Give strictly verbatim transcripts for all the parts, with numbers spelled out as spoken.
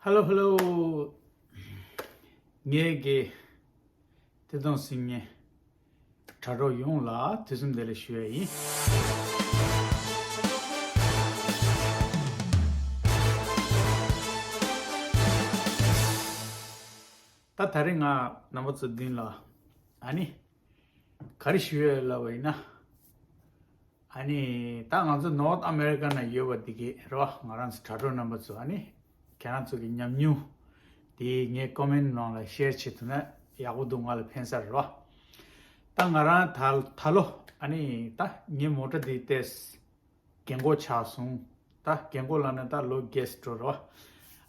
Hello, hello. ངེད་ཀྱི་བདེ་སྟོང་སིང་ངེ་དྲ་གྲོགས་ཡོངས་ལ་དུས་གསུམ་བདེ་ལེགས་ཞུ་ཡ་ཡིན། ད་ད་རེས་ང་རྣམ་པ་ཚོ་མདུན་ལ་ཨ་ནི་ག་རེ་ཞུ་ཡ་ལབ་པ་ཡིན་ན། ཨ་ནི་ད་ང་ཚོ་North America་ན་ཡོད་པ་འདི་གས་རེད་བ། ང་རང་ཚོ་དྲ་གྲོགས་རྣམ་པ་ཚོ་ཨ་ནི་ཁྱེད་རང་ཚོ་གི་ཉམས་མྱོང་དེ་ངའི་ཀོ་མེན་ནང་ལ་ཤེར་བྱེད་ཐུབ་ན་ཡག་པོ་འདུག་ང་ལ་ཕན་ས་རེད་བ། ད་ང་རང་ད་ད་ལོ་ཨ་ནི་ད་ངའི་མོ་ཊ་འདི་ཏོག་ཙམ་རྒན་གོག་ཆགས་སོང་། ད་རྒན་གོག་ལབ་ན་ད་ལོ་རྒས་འགྲོ་རེད་བ།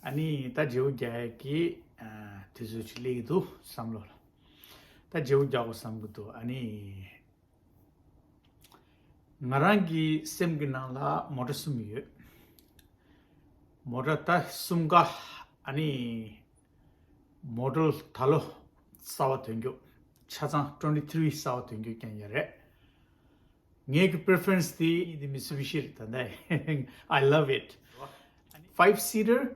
ཨ་ནི་ད་བརྗེ་པོ་རྒྱག་ཡག་གི་ཨ་དུས་ཚོད་ཅིག་སླེབས་ཀྱི་འདུག་བསམ་བློ་ལ། ད་བརྗེ་པོ་རྒྱག་དགོས་བསམ་གྱི་འདུག་ཨ་ནི། ང་རང་གི་སེམས་ཀྱི་ནང་ལ་མོ་ཊ་གསུམ་ཡོད། མོ་ཊ་ད་གསུམ་ཀ་ཨ་ནི་མོ་ཌེལ་ད་ལོ་གསར་པ་ཐོན་རྒྱུ། ཆ་ཚང་twenty three་གསར་པ་ཐོན་རྒྱུ་རྐྱང་རྐྱང་རེད། ངའི་གི་preference་དེ་དེ་Mitsubishi་རེད་ད་ལྟ། I love it. Five seater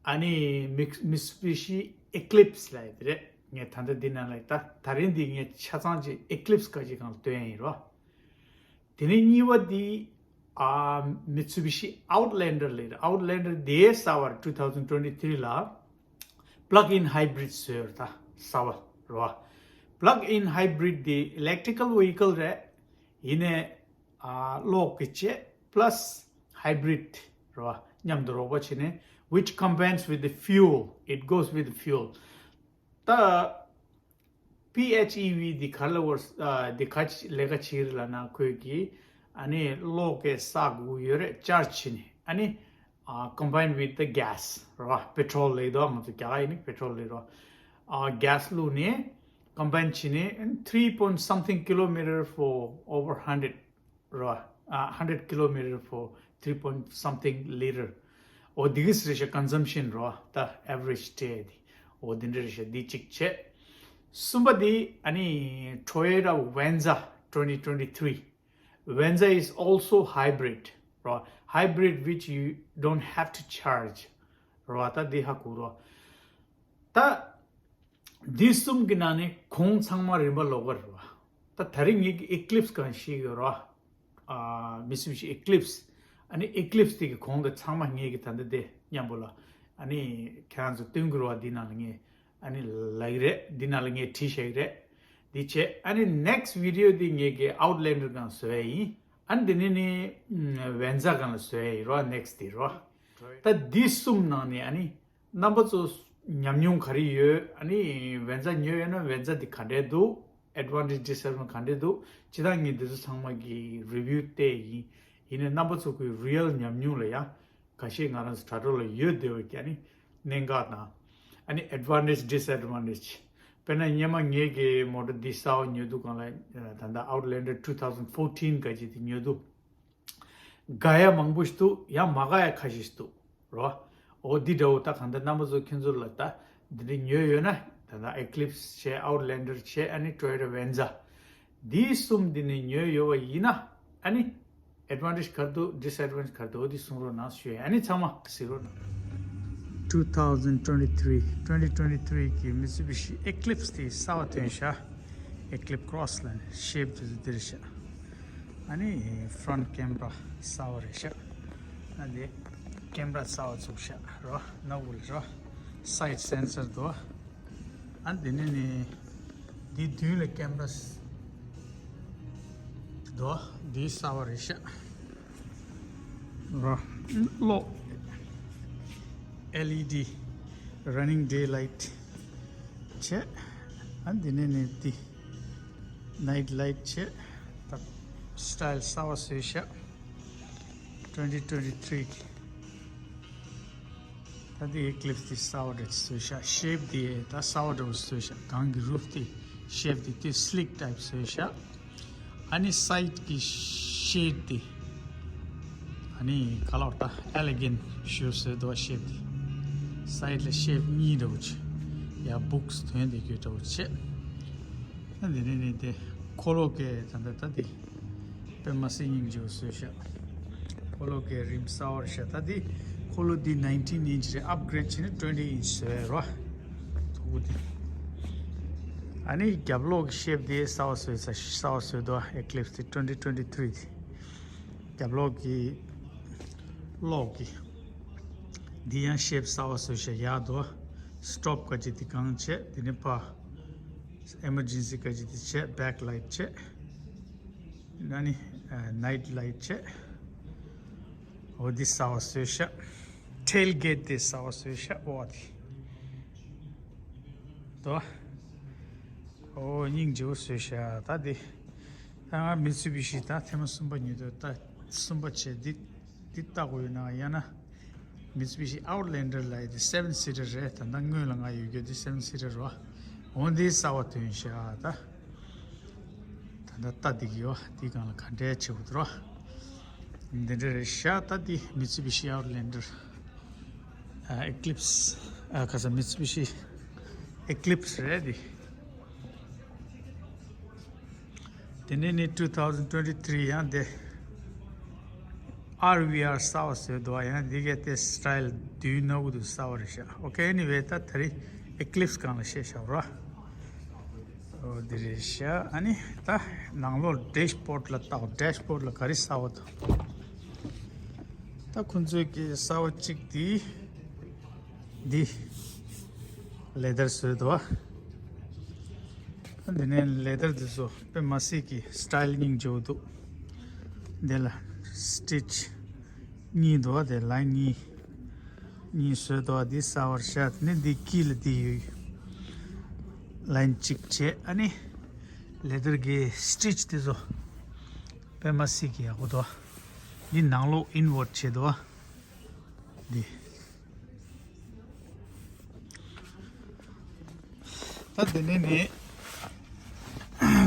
ཨ་ནི་Mix- Mitsubishi Eclipse་ལབ་ཡ་དེ་རེད། ངས་ད་ལྟ་འདི་ནང་ལ་ད་ད་རིང་འདི་ངས་ཆ་ཚང་ཅིག་Eclipse་ག་ཅིག་སྒང་ལ་སྟོན་ཡ་ཡིན་རོ། དེ་ནས་གཉིས་པ་འདི་ཨ་Mitsubishi Outlander་ལབ་ཡ་རེད། Outlander་དེ་གསར་པ་རེད། two thousand twenty three་ལ་plug-in hybrid་བཟོས་ཡོད་རེད། ད་གསར་པ་རེད་བ། Plug-in hybrid་དེ་electrical vehicle་རེད། ཡིན་ནའི་ཨ་གློག་གི་བྱས་plus hybrid་རེད་བ། མཉམ་དུ་རོགས་པ་བྱས་ནས་which combines with the fuel, it goes with the fuel. ད་PHEV་འདི་ག་ལ་བར་ཨ་འདི་ག་ལས་ཀ་བྱེད་ཀྱི་རེད་ལབ་ན་ཁོས་ཀྱི་ཨ་ནི་གློག་གི་ས་དགོས་ཡོད་རེད། charge་བྱས་ནས་ཨ་ནི་ཨ་combine with the gas་རེད་བ། petrol་ལབ་དོ། ང་ཚོ་རྒྱ་གར་ཡིན་ན་petrol་ལབ་རོ། ཨ་gas་བླུགས་ནས་combine་བྱས་ནས་three point something kilometer for over hundred་རེད་བ། ཨ་hundred kilometer for three point something liter། འོ་འདི་གི་རེད་ཤག consumption་རེད་བ། ད་average་སྤྲད་དེ་འོ་འདི་འདྲ་རེད་ཤག་འདི་གཅིག་བྱས། གསུམ་པ་འདི་ཨ་ནི་Toyota Venza twenty twenty three། Venza is also hybrid་རེད་བ། hybrid which you don't have to charge་རེད་བ། ད་འདི་ཧ་གོ་རོ། ད་འདི་གསུམ་གྱི་ནང་ནས་གོང་ཚང་མ་རིམ་པ་ལོགས་ཀ་རེད་བ། ད་ད་རིང་ངེད་ཀྱི་Eclipse་སྒང་ཞིག་ཡོད་རེད་བ། ཨ་Mitsubishi Eclipse། ཨ་ནི་Eclipse་དེ་གི་གོང་གི་ཚང་མ་ངེད་ཀྱི་ད་ལྟ་དེ་མཉམ་པོ་ལ་ཨ་ནི་ཁྱེད་རང་ཚོ་སྟོན་གྱི་རེད་བ། འདི་ནང་ལ་ངས་ཨ་ནི་ལབ་ཀྱི་རེད། འདི་ནང་ལ་ངས་བྲིས་བཞག་གི་རེད། འདི་བྱས་ཨ་ནི་next video་དེ་ངེད་ཀྱི་Outlander་སྒང་བཟོ་ཡ་ཡིན། ཨ་ནི་འདི་ནས་ནི་Venza་སྒང་ལ་བཟོ་ཡ་ཡིན་རེད་བ། next་དེ་རེད་བ། ད་འདི་གསུམ་ནང་ནས་ཨ་ནི་རྣམ་པ་ཚོ་ཉམས་མྱོང་ག་རེ་ཡོད། ཨ་ནི་Venza་ཉོས་ཡོད་ན་Venza་འདི་ག་འདྲས་འདུག advantage disadvantage་ག་འདྲས་འདུག་སྤྱིར་བཏང་ངས་འདི་ཚོ་ཚང་མ་གི་review་བལྟས་ཡིན། ཡིན་ནའི་རྣམ་པ་ཚོ་གི་real་ཉམས་མྱོང་ལ་ཡང་ཁ་ཤས་ང་རང་ཚོ་དྲ་གྲོགས་ལ་ཡོད་བསྡད་པ་གི་ཨ་ནི་གནད་འགག་དང་། ཨ་ནི་advantage disadvantage། དཔེར་ན་སྔོན་མ་ངེད་ཀྱི་མོ་ཊ་འདི་གསར་པ་ཉོ་དུས་སྒང་ལ་ད་ལྟ་Outlander two thousand fourteen་ག་ཅིག་དེ་ཉོ་དུས། དགའ་ཡ་མང་པོ་ཞིག་འདུག་ཡང་མ་དགའ་ཡ་ཁ་ཤས་ཤིག་འདུག་རོ། འོ་འདི་འདྲ་བོ་ད་གང་ལྟར་རྣམ་པ་ཚོ་ཁྱེད་ཚོ་ལ་ད་འདི་འདྲ་ཉོས་ཡོད་ན་ད་ལྟ་Eclipse་བྱས། Outlander་བྱས། ཨ་ནི་Toyota Venza། འདི་གསུམ་འདི་ནས་ཉོས་ཡོད་པ་ཡིན་ན་ཨ་ནི་advantage་ག་རེ་འདུག disadvantage་ག་རེ་འདུག་འོ་འདི་གསུང་རོགས་གནང་ཞུ་ཡ། ཨ་ནི་ཚང་མ་གཟིགས་རོགས་གནང་། two thousand twenty-three twenty twenty-three་གི་Mitsubishi Eclipse་དེ་གསར་པ་ཐོན་ཤག Eclipse Cross་ལ་ནི་shape་དེ་ཚོ་འདིར་ཤག་ཨ་ནི་front camera་གསར་པ་རེད་ཤག་ཨ་ནི་camera་གསར་པ་བཙུགས་ཤག་རོ། ནག་པོ་ལ་རོ། side sensor་དོ། ཨ་འདི་ནི་ནི་འདི་མདུན་ལ་camera་དོ། འདི་གསར་པ་རེད་ཤག་རོ། གློག L E D running daylight་བྱས། ཨ་འདི་ནི་ནི་འདི་night light་བྱས། ད་style་གསར་པ་བཟོས་ཤག twenty twenty-three་གི། ད་འདི་Eclipse་དེ་གསར་པ་འདྲ་བཟོས་ཤག shape་དེ་ད་གསར་པ་འདྲ་བོ་བཟོས་ཤག་སྒང་གི་roof་དེ་shape་དེ་དེ་slick type་བཟོས་ཤག་ཨ་ནི་side་གི་shade་དེ་ཨ་ནི་ག་ལོར་ད་elegant་ཞུ་བཟོས་འདུག shape་དེ། side་ལ་shape་གཉིས་འདྲ་བོ་བྱས། ཡ་books་ཐོན་བསྡད་རྒྱུ་འདྲ་བོ་བྱས། ཨ་འདི་ནི་ནི་དེ་འཁོར་ལོ་གི་ད་ད་ད་དེ། དཔེ་མ་སྲིད་སྙིང་རྗེ་པོ་བཟོས་ཤག་འཁོར་ལོ་གི་རིམ་གསར་པ་རེད་ཤག་ད་དེ་ འཁོར་ལོ་འདི་nineteen inch རེད། ཨབ་གྷི་རེཌ་བྱས་ནས་twenty inch བཟོས་རོ། ཐུག་པོ་འདི། ཨ་ནི་རྒྱབ་ལོགས་ཀྱི་ཤེབ་དེ་གསར་པ་བཟོས་ས་གསར་པ་བཟོས་འདུག Eclipse དེ་twenty twenty three དེ། རྒྱབ་ལོགས་ཀྱི་གློག་གི། འདི་ཡང་ཤེབ་གསར་པ་བཟོས་ཤག་ཡག་འདུག Stop ག་ཅིག་དེ་གང་བྱས། དེ་ནས་ཕར་emergency ག་ཅིག་དེ་བྱས། Back light བྱས། ཨ་ནི་night light བྱས། འོ་འདི་གསར་པ་བཟོས་ཤག Tailgate དེ་གསར་པ་བཟོས་ཤག་འོ་དེ། དོ། འོ་སྙིང་རྗེ་པོ་བཟོས་ཤག་ད་དེ། ད་ང་Mitsubishi ད་ཐེངས་མ་གསུམ་པ་ཉོས་འདུག་ད་གསུམ་པ་བྱས་འདི། འདི་བལྟ་དགོས་ཡོད་ན། ཡང་ན་Mitsubishi Outlander ལབ་ཡ་དེ་seven seater རེད། ད་ལྟ་སྔོན་ལ་ང་ཡོད་རྒྱུ་དེ་seven seater རོ། འོ་འདི་གསར་པ་ཐོན་ཤག་ད། ད་ལྟ་ལྟ་འདི་གི་ཡོ་འདི་སྒང་ལ་ག་འདྲའི་ཆེ་བོ་འདུག་རོ། འདི་འདྲ་རེད་ཤག་ད་འདི་Mitsubishi Outlander ཨ། Eclipse ཨ། ག་ས། Mitsubishi Eclipse རེད་འདི། དེ་ནས་ནི་two thousand twenty three ཡང་དེ་RVR གསར་པ་བཟོས་འདུག་ཡང་འདི་གའི་དེ་style དུས་ནག་པོ་འདུག་གསར་པ་རེད་ཤག Okay, anyway ད་ད་རེས་Eclipse སྒང་ལ་བཤད་བཞག་རོ། འོ་འདི་རེད་ཤག་ཨ་ནི་ད་ནང་ལོགས་dashboard ལ་བལྟའོ། Dashboard ལ་ག་རེ་གསར་པ་འདུག་ད་ཁོང་ཚོས་ཀྱི་གསར་པ་གཅིག་དེ། འདི་leather བཟོས་འདུག་བ། འདི་ནས་leather འདི་ཚོ་དཔེ་མ་སྲིད་ཀྱི་style སྙིང་རྗེ་པོ་འདུག་འདི་ལ་stitch གཉིས་འདུག་བ། དེ་line གཉིས་གཉིས་བཟོས་འདུག་བ། འདི་གསར་པ་རེད་ཤག་དེ་ནས་འདི་དཀྱིལ་ལ་འདི་ཡོད། line གཅིག་བྱས། ཨ་ནི་leather གི་stitch འདི་ཚོ་དཔེ་མ་སྲིད་ཀྱི་ཡག་པོ་འདུག་བ། འདི་ནང་ལོགས་inward བྱས་འདུག་བ། འདི། ད་དེ་ནས་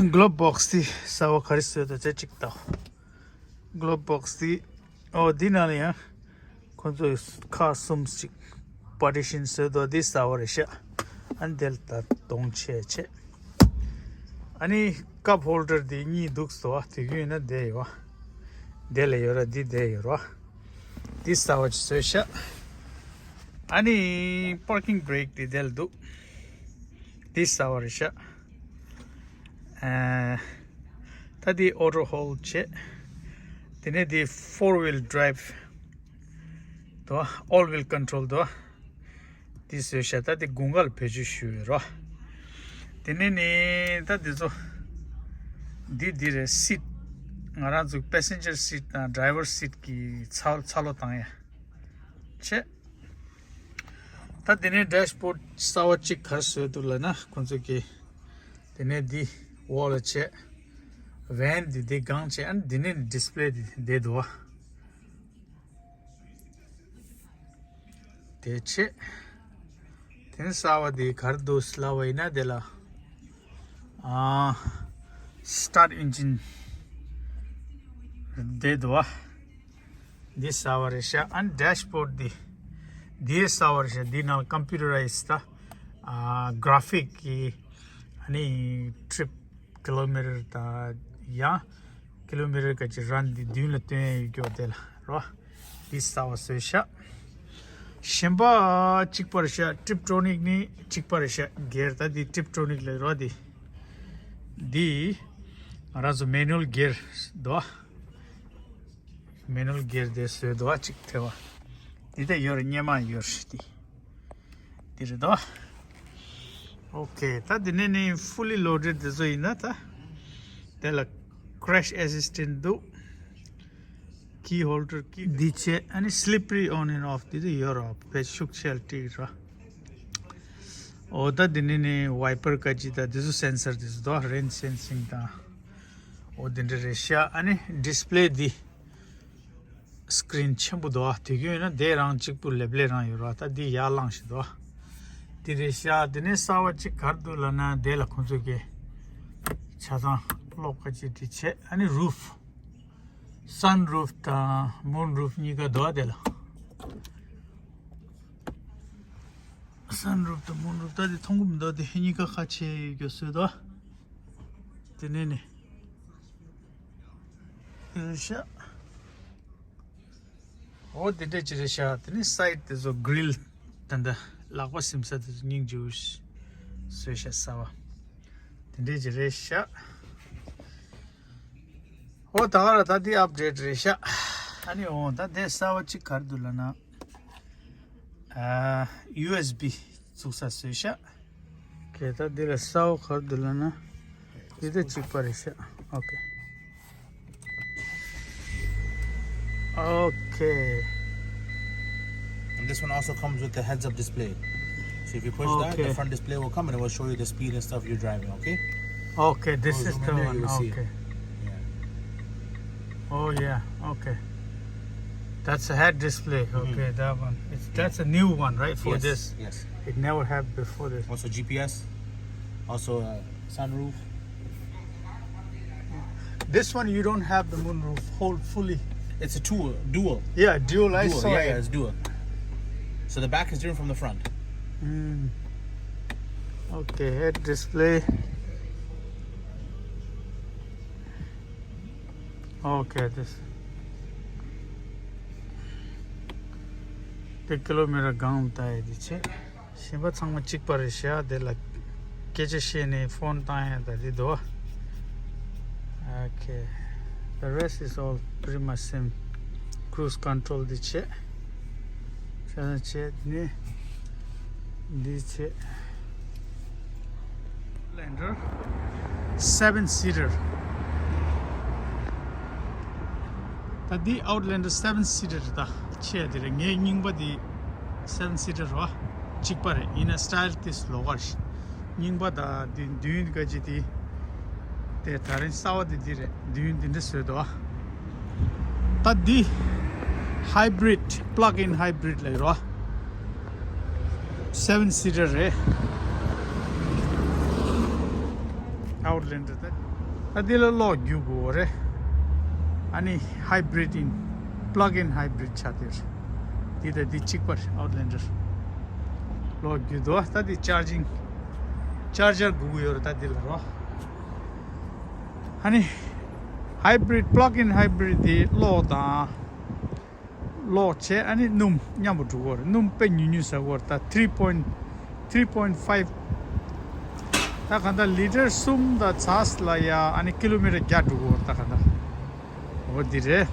ནི་glove box དེ་གསར་པ་ག་རེ་བཟོས་འདུག་ཚེ་གཅིག་ལྟ། glove box དེ། ཨོ་འདི་ནང་ལ་ཡང་ཁོ་ཚོས་ཁག་གསུམ་ཅིག་partition བཟོས་འདུག་འདི་གསར་པ་རེད་ཤག་ཨ་འདི་ལ་ད་གདོང་ཆས་བྱས། ཨ་ནི་cup holder དེ་གཉིས་འདུག་སོ། དེ་གུན་ན་བསྡད་ཡོད། འདི་ལ་ཡོད་ར་འདི་བསྡད་ཡོད་ར། འདི་གསར་པ་ཅིག་བཟོས་ཤག་ཨ་ནི་parking brake དེ་དེ་ལ་འདུག་འདི་གསར་པ་རེད་ཤག་ཨ། ད་འདི་auto hold བྱས། དེ་ནས་འདི་four wheel drive དོ། all wheel control དོ། འདི་བཟོས་ཤག་ད་འདི་དགུན་ཁ་ལ་བེད་སྤྱོད་ཞུ་ཡོད་རོ། དེ་ནས་ནི་ད་འདི་ཚོ། འདི་འདི་རེད། seat ང་རང་ཚོ་passenger seat དང་driver seat གི་ཚ་ཚ་ལོ་བཏང་ཡ། བྱས། ད་དེ་ནས་dashboard གསར་པ་གཅིག་ག་རེ་བཟོས་འདུག་ལབ་ན་ཁོང་ཚོ་གིས། དེ་ནས་འདི་འོག་ལ་བྱས། van འདི་འདི་སྒང་བྱས། ཨ་ནི་འདི་ནས་display འདི་འདི་འདུག་བ། དེ་བྱས། དེ་ནས་གསར་པ་འདི་ག་རེ་འདུག་ལབ་པ་ཡིན་ན་དེ་ལ། ཨ། start engine འདི་འདུག་བ། འདི་གསར་པ་རེད་ཤག་ཨ་ནི་dashboard འདི། འདི་གསར་པ་རེད་ཤག་འདི་ནང་computerized ད། ཨ། graphic གི། ཨ་ནི་trip kilometer ད་ཡང་kilometer ག་ཅིག་run འདི་མདུན་ལ་སྟོན་ཡ་ཡོད་རྒྱུ་དེ་ལ་རོ། འདི་གསར་པ་བཟོས་ཤག་གཞན་པ་གཅིག་པ་རེད་ཤག Tiptronic ནི་གཅིག་པ་རེད་ཤག gear ད་འདི་Tiptronic ལ་རོ། འདི། འདི། ང་རང་ཚོ་manual gear འདུག manual gear དེ་བཟོས་འདུག་བ། གཅིག་ཐེ་བ། འདི་ད་ཡོད་རེད། སྔོན་མ་ཡོད་རེད་འདི། འདི་རེད་དོ། Okay, ད་འདི་ནས་ནི་fully loaded དེ་ཚོ་ཡིན་ན་ད། དེ་ལ་crash assistant འདུག key holder key འདི་བྱས། ཨ་ནི་slippery on and off འདི་ད་ཡོད་རེད། བེད་ཤུགས་ཆེ་ལ་ཏིག་ར། འོ་ད་འདི་ནས་ནི་wiper ག་ཅི་ད་འདི་ཚོ་sensor འདི་ཚོ་དོ། rain sensing དང་། འོ་འདི་འདྲ་རེད་ཤག་ཨ་ནི་display འདི། screen ཆེན་པོ་འདུག་ཨ། དེ་གུན་ཡིན་ན་དེ་རང་གཅིག་པུ་ལེབ་ལེ་རང་ཡོད་ར། ད་འདི་ཡར་ལངས་ཤིག་འདུག་ཨ། འདི་རེད་ཤག་དེ་ནས་གསར་པ་གཅིག་ག་རེ་འདུག་ལབ་ན་དེ་ལ་ཁོང་ཚོ་གི་ཆ་ཚང་གློག་ཁ་ཅིག་འདི་བྱས། ཨ་ནི་roof sun roof དང་moon roof གཉིས་ཀ་འདུག་ཨ། དེ་ལ་sun roof དང་moon roof ད་དེ་མཐོང་གི་མི་འདུག་དེ་གཉིས་ཀ་ཁ་ཕྱེ་ཡོད་རྒྱུ་བཟོས་འདུག་ཨ། དེ་ནས་ནི་རེད་ཤག་འོ་དེ་འདྲས་ཅིག་རེད་ཤག་དེ་ནི་སའིཌ་དེ་ཚོ་གྷི་རིལ། ད་ལྟ་ལག་པ་སིམ་ས་དེ་ཚོ་སྙིང་རྗེ་བོ་བཟོས་ཤག་གསར་པ། དེ་འདྲས་ཅིག་རེད་ཤག་འོ་ད་ག་ར་ད་དེ་ཨབ་ཌེཊ་རེད་ཤག་ཨ་ནི་འོ་ད་དེ་གསར་པ་ཅིག་ག་རེ་འདུག་ལབ་ན། ཨ། ཡུ་ཨེས་བི་བཙུགས་ས་བཟོས་ཤག་གས་ད་འདི་ལ་གསར་པ་ག་རེ་འདུག་ལབ་ན། འདི་ད་གཅིག་པ་རེད་ཤག་ཨོ་ཁེ། ཨོ་ཁེ། And this one also comes with the heads-up display. So if you push that, the Okay. front display will come and it will show you the speed and stuff you're driving, okay? Okay, this Go is zoom the in there, you one. will see it. Okay. Yeah. Oh yeah, okay. That's a head display. Mm-hmm. Okay, that one. It's, that's a new one, right? For Yes, this. Yes. It never had before this. Also G P S, also uh, sunroof. This one you don't have the moonroof whole fully. It's a dual, dual. Yeah, dual. I Dual, saw yeah, it. Yeah, it's dual. So the back is different from the front. Mm. Okay, head display. Okay, this. དེ་ཀི་ལོ་མི་ཊར་གང་ལ་ལྟ་ཡི་དེ་བྱས། གཞན་པ་ཚང་མ་གཅིག་པ་རེད་ཤག་དེ་ལ་སྐད་ཆ་བཤད་ནས་ཕོན་བཏང་ཡ་ད་དེ་འདུག Okay. The rest is all pretty much same. Cruise control འདི་བྱས། ཆ་ན་བྱས་ནི་འདི་བྱས། Outlander seven seater. ད་འདི་Outlander seven seater རེད་ད། ཆེ་དེ་རེད། ངའི་རྙིང་པ་འདི་seven seater རེད་བ། གཅིག་པ་རེད། ཡིན་ན་སི་ཊལ་ཏིས་ལོགས་ཀ་རེད། རྙིང་པ་ད་འདི་མདུན་ག་ཅི་འདི། དེ་ད་རིང་གསར་པ་འདི་འདི་རེད། མདུན་འདི་འདྲ་བཟོས་འདུག་བ། ད་འདི་hybrid, plug-in hybrid ལབ་རེད་བ། seven seater རེད། Outlander ད། ད་འདི་ལ་གློག་རྒྱུག་དགོས་རེད། ཨ་ནི་hybrid in, plug-in hybrid ཆགས་དེ་རེད། འདི་ད་འདི་གཅིག་པ་རེད། Outlander གློག་རྒྱུག་འདུག་ད་འདི་charging, charger དགོས་ཀྱི་ཡོད་རེད་ད་འདི་ལ་རོ། ཨ་ནི་hybrid, plug-in hybrid འདི་གློག་དང་གློག་བྱས། ཨ་ནི་སྣུམ་མཉམ་པོ་འགྲོ་གི་ཡོད་རེད། སྣུམ་དཔེ་ཉུང་ཉུང་ཟ་གི་ཡོད་རེད་ད། three point, three point five. ད་གང་ལྟར་ལི་ཊར་གསུམ་དང་ཚ་ལ་ཡ་ཨ་ནི་ཀི་ལོ་མི་ཊར་བརྒྱ་འགྲོ་གི་ཡོད་རེད་ད་གང་ལྟར། འོ་འདི་རེད།